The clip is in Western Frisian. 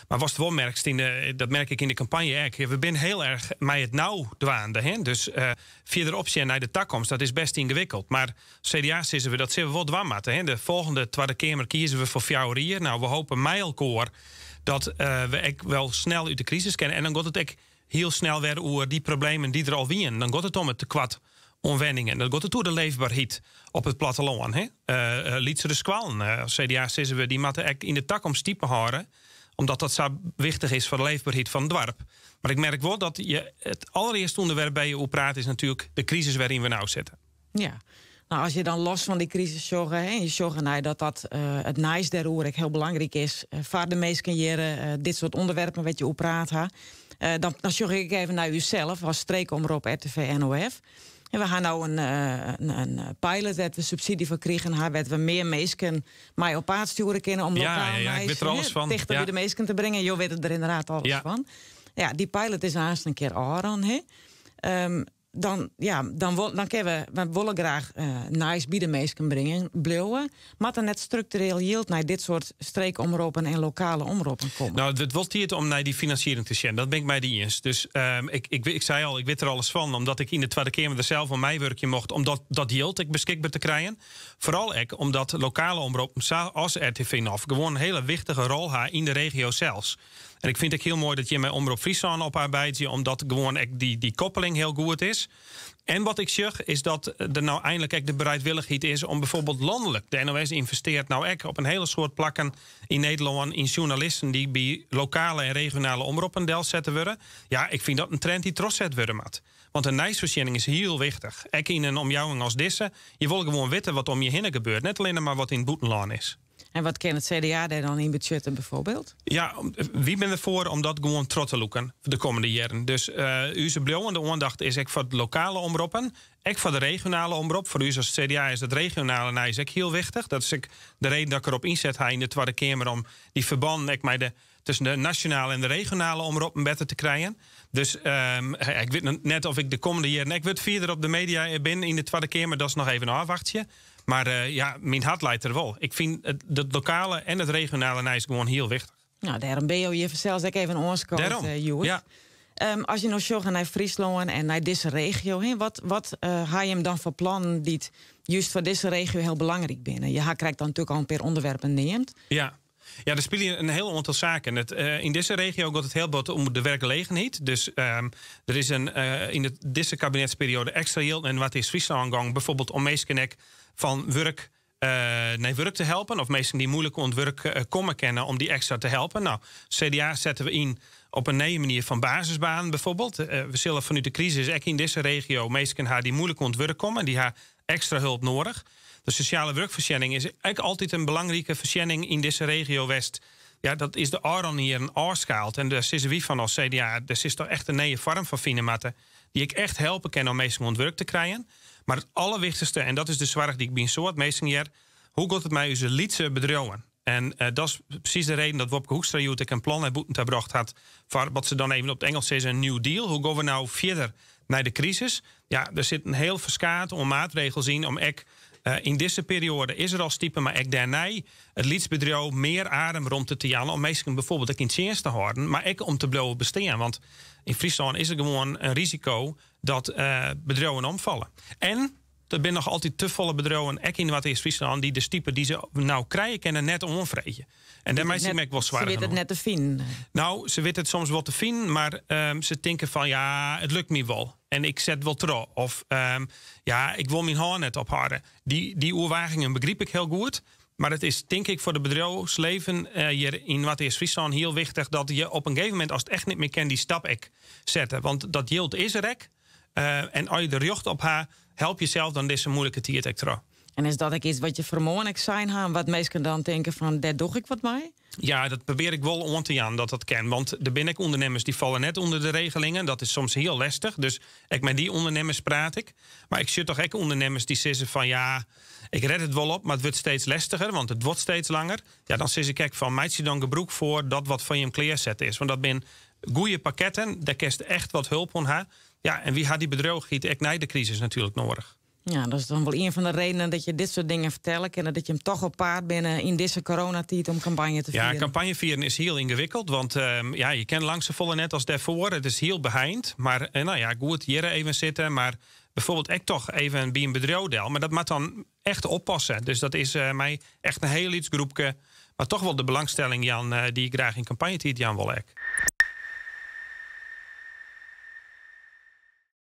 Mar watst wol merkst, dat merk ik yn de kampanje ek, we binne hiel erch mei it no dwaande. Hè? Dus fierder opsjen nei de takomst, dat is bêst yngewikkeld. Mar CDA sizze we, dat sille we wol dwaan moatte. Hè? De folgjende Twadde Keamer kieze we foar 4 jier. No, we hoopje mei elkoar dat we ek wol snel út de krisis kinne. En dan giet it ek hiel snel wer oer dy problemen dy't der al wiene. Dan giet it om it tekoart oan wenningen. Dan giet it oer de leefberheid op it plattelân. Hè? Lytsere skoallen. As CDA sizze we, dy moatte ek yn de takomst stipe hâlde, omdat dat sa wichtich is foar de leefberheid fan it doarp. Mar ik merk wol dat je it alderearste ûnderwerp wêr't je oer prate is natuerlik de krisis wêryn't we no sitte. Ja. No, as je dan los fan dy krisis sjogge, hè, je sjogge nei dat it nijs dêroer ek hiel belangryk is foar de minsken hjir, dit soart ûnderwerpen wêr't je oer praat ha. Dan sjoch ik even nei ússels as streekomrop RTV NOF. En we ha no in pilot wêr't we subsydzje foar krigen ha, wêr't we mear minsken mei op paad stjoere kinne om lokaal Ja, ik nijs wit der alles fan. tichter by de minsken te bringen. Jo witte der ynderdaad alles fan. Ja, dy pilot is aanst in kear ôfrûn. Hè. Dan, ja, dan kinne we wolle graach nijs by de minsken bringen, bliuwe. Moat der net struktureel jild nei dit soart streekomroppen en lokale omroppen komme? No, it wurdt wol tiid om nei dy finansiering te sjen. Dat bin ik mei dy iens. Dus ik sei al, ik wit der alles fan, omdat ik yn de Twadde Keamer der sels oan meiwurkje mocht om dat jild ek beskikber te krijen. Foaral ek omdat lokale omroppen sa as RTV NOF gewoan in hiele wichtige rol ha yn de regio sels. En ik fyn it ek hiel moai dat jim mei Omrop Fryslân oparbeidzje, omdat gewoan ek dy koppeling hiel goed is. En wat ik sjoch is dat der no einlik ek de bereidwillichheid is om byfoarbyld lanlik, de NOS ynvestearret no ek op in hiele soad plakken yn Nederlân yn sjoernalisten dy't by lokale en regionale omroppen delsetten wurde. Ja, ik fyn dat in trend dy't trochset wurde moat. Want in nijsfoarsjenning is hiel wichtich. Ek yn in omjouwing as dizze. Je wolle gewoan witte wat om je hinne gebeurt. Net allinnich mar wat yn it bûtenlân is. En wat kin it CDA dêr dan yn betsjutte byfoarbyld? Ja, wy binne derfoar om dat gewoan troch te lûken de kommende jierren. Dus ús bliuwende oandacht is ek foar de lokale omroppen, ek foar de regionale omrop. Foar ús as CDA is it regionale nijs ek hiel wichtich. Dat is ek de reden dat ik derop ynset ha yn de Twadde Keamer om dy ferbannen ek tusken de nasjonale en de regionale omroppen better te krijen. Dus ik wit net oft ik de kommende jierren ek wurdfierder op de media bin yn de Twadde Keamer. Dat is noch even ôfwachtsje. Mar ja, myn hert leit der wol. Ik fyn it lokale en it regionale nijs gewoan hiel wichtich. No, dêrom binne jo hjir fansels ek even oanskood, Dêrom, hjoed. Ja. As je no sjogge nei Fryslân en nei dizze regio, hè, wat ha jim dan foar plannen dy't just foar dizze regio hiel belangryk binne? Je ha krekt dan natuerlik al in pear ûnderwerpen neamd. Ja. Ja, der spylje in hiel oantal saken. Yn dizze regio giet it hiel bot om de werkgelegenheid. Dus der is yn dizze kabinetsperioade ekstra jild nei Noardeast-Fryslân gong. Byfoarbyld om minsken ek fan wurk nei wurk te helpen. Of minsken dy't muoilik oan it wurk komme kinne, om dy ekstra te helpen. No, CDA sette we yn op in nije manier fan basisbanen byfoarbyld. We sille fanút de krisis ek yn dizze regio minsken ha dy't muoilik oan it wurk komme. Dy ha ekstra help nedich. De sosjale wurkfoarsjenning is ek altyd in belangrike foarsjenning yn dizze regio west. Ja, dat is de ôfrûne jierren ôfskaald. En dêr sizze wy fan as CDA, dêr silst toch echt in nije foarm fan fine moatte, dy't ek echt helpe kin om minsken oan it wurk te krijen. Mar it alderwichtichste, en dat is de soarch dy't ik by in soad minsken hear, hoe giet it mei ús lytse bedriuwen? En dat is presys de reden dat Wopke Hoekstra hjoed ek in plan nei bûten ta brocht hat foar wat se dan even op it Ingelsk sizze, in New Deal. Hoe gean we no fierder nei de krisis? Ja, der sit in hiel ferskaat oan maatregels yn om ek yn dizze perioade is der al stipe, mar ek dêrnei it lyts bedriuw mear ademromte te jaan om minsken byfoarbyld ek yn tsjinst te hâlden, mar ek om te bliuwe bestean. Want yn Fryslân is der gewoan in risiko dat bedriuwen omfalle. En der binne noch altyd te folle bedriuwen, ek yn Noardeast-Fryslân, dy't de stipe dy't se no krije kinne net oanfreegje. En dêr meitsje ik my ek wol Se soargen witte it oer. net te finen. No, se witte it soms wol te finen, mar se tinke fan ja, it lukt my wol. En ik set wol troch. Of ja, ik wol myn hân net ophâlde. Dy oerwagingen begryp ik hiel goed. Mar it is tink ik foar de bedriuwslibben hjir yn Noardeast-Fryslân hiel wichtich dat je op in gegeven momint, as it echt net mear kin, dy stap ek sette. Want dat jild is der ek. En as je der rjocht op ha, help jesels dan dizze muoilike tiid ek troch. En is dat ek yts wat je fan 'e moarn ek sein ha, wat minsken dan tinke fan dêr doch ik wat mei? Ja, dat probearje ik wol oan te jaan dat dat kin. Want der binne ek ûndernimmers dy falle net ûnder de regelingen. Dat is soms hiel lestich. Dus ek mei dy ûndernimmers praat ik. Mar ik sjoch dochs ek ûndernimmers dy't sizze fan ja, ik rêd it wol op, mar it wurdt steeds lestiger, want it duorret steeds langer. Ja, dan sis ik ek fan meitsje dan gebrûk foar dat wat foar jim klearset is. Want dat binne goede pakketten, dêr kinst echt wat help oan ha. Ja, en wy ha dy bedriuwichheid ek nei de krisis natuerlik nedich. Ja, dat is dan wol ien fan de redenen dat je dit soart dingen fertelle kinne, dat je him toch op paad binne yn dizze coronatiid om kampanje te Ja, fieren. kampanje fieren is hiel yngewikkeld, want ja, je kinne lang safolle net as dêrfoar. It is hiel beheind, mar no ja, goed, hjir even sitte, mar bijvoorbeeld ek toch even by in bedriuw del. Mar dat moat dan echt oppasse. Dus dat is mei echt in hiel lyts groepke. Mar toch wol de belangstelling, Jan, dy't ik graach yn kampanjetiid jaan wol ek.